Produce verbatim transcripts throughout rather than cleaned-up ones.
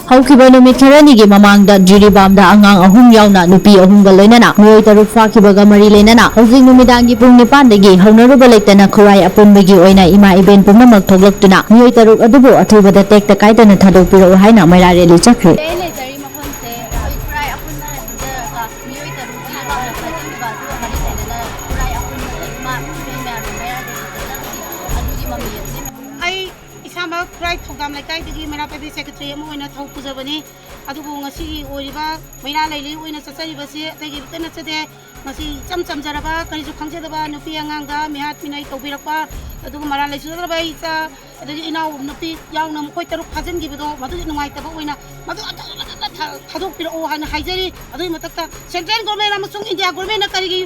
ꯍꯧꯈꯤꯕ ꯅꯨꯃꯤꯠ ꯈꯔꯅꯤꯒꯤ ꯃꯃꯥꯡꯗ ꯖꯤꯔꯤꯕꯥꯝꯗ ꯑꯉꯥꯡ ꯑꯍꯨꯝ ꯌꯥꯎꯅ ꯅꯨꯄꯤ ꯑꯍꯨꯝꯒ ꯂꯣꯏꯅꯅ ꯃꯤꯑꯣꯏ ꯇꯔꯨꯛ ꯐꯥꯈꯤꯕꯒ ꯃꯔꯤ ꯂꯩꯅꯅ ꯍꯧꯖꯤꯛ ꯅꯨꯃꯤꯗꯥꯡꯒꯤ ꯄꯨꯡ ꯅꯤꯄꯥꯟꯗꯒꯤ ꯍꯧꯅꯔꯨꯕ ꯂꯩꯇꯅ ꯈꯨꯔꯥꯏ ꯑꯄꯨꯟꯕꯒꯤ ꯑꯣꯏꯅ ꯏꯃꯥ ꯏꯕꯦꯟ ꯄꯨꯝꯅꯃꯛ ꯊꯣꯛꯂꯛꯇꯨꯅ ꯃꯤꯑꯣꯏ ꯇꯔꯨꯛ ꯑꯗꯨꯕꯨ ꯑꯊꯨꯕꯗ ꯇꯦꯛꯇ ꯀꯥꯏꯗꯅ ꯊꯥꯗꯣꯛꯄꯤꯔꯛꯎ ꯍꯥꯏꯅ ꯃꯩꯔꯥ ꯔꯦꯂꯤ ꯆꯠꯈ꯭ꯔꯤ꯫ ꯑꯩ ꯂꯩꯖꯔꯤ ꯃꯐꯝꯁꯦ ꯑꯩꯈꯣꯏ ꯈꯨꯔꯥꯏ ꯑꯄꯨꯟꯕꯅ ꯁꯤꯟꯖꯔꯒ ꯃꯤꯑꯣꯏ ꯇꯔꯨꯛꯀꯤ ꯂꯥꯡꯅ ꯐꯥꯖꯤꯟꯈꯤꯕ ꯑꯗꯨꯒ ꯃꯔꯤ ꯂꯩꯅꯅ ꯈꯨꯔꯥꯏ ꯑꯄꯨꯟꯕꯒꯤ ꯏꯃꯥ ꯏꯕꯦꯟ ꯃꯌꯥꯝꯅ ꯃꯩꯔꯥ ꯔꯦꯂꯤ ꯆꯠꯂꯤ꯫ ꯑꯗꯨꯒꯤ ꯃꯃꯤ ꯑꯗꯨꯅꯤ꯫ ꯑꯩ ꯏꯁꯥꯃꯛ ꯈꯨꯔꯥꯏ ꯊꯧꯗꯥꯝ ꯂꯩꯀꯥꯏꯗꯒꯤ ꯃꯩꯔꯥ ꯄꯥꯏꯕꯤ ꯁꯦꯀ꯭ꯔꯦꯇꯔꯤ ꯑꯃ ꯑꯣꯏꯅ ꯊꯧ ꯄꯨꯖꯕꯅꯤ꯫ ꯑꯗꯨꯕꯨ ꯉꯁꯤꯒꯤ ꯑꯣꯏꯔꯤꯕ ꯃꯩꯔꯥ ꯂꯩꯂꯤ ꯑꯣꯏꯅ ꯆꯠꯆꯔꯤꯕꯁꯤ ꯑꯇꯩꯒꯤ ꯑꯃꯠꯇ ꯅꯠꯆꯗꯦ꯫ ꯃꯁꯤ ꯏꯆꯝ ꯆꯝꯖꯔꯕ, ꯀꯔꯤꯁꯨ ꯈꯪꯖꯗꯕ ꯅꯨꯄꯤ ꯑꯉꯥꯡꯗ ꯃꯤꯍꯥꯠ ꯃꯤꯅꯩ ꯇꯧꯕꯤꯔꯛꯄ, ꯑꯗꯨꯒ ꯃꯔꯥꯜ ꯂꯩꯖꯗ꯭ꯔꯕ ꯏꯆꯥ, ꯑꯗꯒꯤ ꯏꯅꯥꯎ ꯅꯨꯄꯤ ꯌꯥꯎꯅ ꯃꯈꯣꯏ ꯇꯔꯨꯛ ꯐꯥꯖꯤꯟꯈꯤꯕꯗꯣ, ꯃꯗꯨꯒꯤ ꯅꯨꯡꯉꯥꯏꯇꯕ ꯑꯣꯏꯅ ꯃꯗꯨ ꯑꯗꯨ ꯑꯃꯠꯇ ꯊꯥ-, ꯊꯥꯗꯣꯛꯄꯤꯔꯛꯑꯣ ꯍꯥꯏꯅ ꯍꯥꯏꯖꯔꯤ꯫ ꯑꯗꯨꯒꯤ ꯃꯊꯛꯇ central government ꯑꯃꯁꯨꯡ India governmentꯅ ꯀꯔꯤꯒꯤ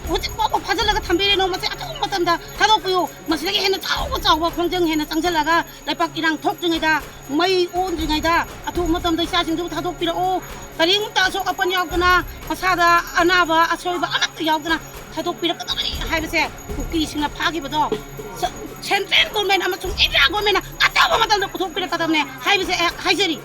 ꯍꯧꯖꯤꯛ ꯐꯥꯎꯕ ꯐꯥꯖꯤꯜꯂꯒ ꯊꯝꯕꯤꯔꯤꯅꯣ? ꯃꯁꯤ ꯑꯊꯨꯕ ꯃꯇꯝꯗ ꯊꯥꯗꯣꯛꯄꯤꯌꯨ꯫ ꯃꯁꯤꯗꯒꯤ ꯍꯦꯟꯅ ꯆꯥꯎꯕ ꯆꯥꯎꯕ ꯈꯣꯡꯖꯪ ꯍꯦꯟꯅ ꯆꯪꯁꯤꯜꯂꯒ ꯂꯩꯄꯥꯛ ꯏꯔꯥꯡ ꯊꯣꯛꯇ꯭ꯔꯤꯉꯩꯗ, ꯃꯩ ꯑꯣꯟꯗ꯭ꯔꯤꯉꯩꯗ ꯑꯊꯨꯕ ꯃꯇꯝꯗ ꯏꯆꯥꯁꯤꯡꯗꯨꯕꯨ ꯊꯥꯗꯣꯛꯄꯤꯔꯛꯎ꯫ ꯀꯔꯤꯝꯇ ꯑꯁꯣꯛ ꯑꯄꯟ ꯌꯥꯎꯗꯅ, ꯃꯁꯥꯗ ꯑꯅꯥꯕ ꯑꯁꯣꯏꯕ ꯑꯃꯠꯇ ꯌꯥꯎꯗꯅ ꯊꯥꯗꯣꯛꯄꯤꯔꯛꯀꯗꯕꯅꯤ ꯍꯥꯏꯕꯁꯦ ꯀꯨꯀꯤꯁꯤꯡꯅ ꯐꯥꯈꯤꯕꯗꯣ central government ꯑꯃꯁꯨꯡ India governmentꯅ ꯑꯊꯨꯕ ꯃꯇꯝꯗ ꯄꯨꯊꯣꯛꯄꯤꯔꯛꯀꯗꯕꯅꯦ ꯍꯥꯏꯕꯁꯦ ꯑꯩ ꯍꯥꯏꯖꯔꯤ꯫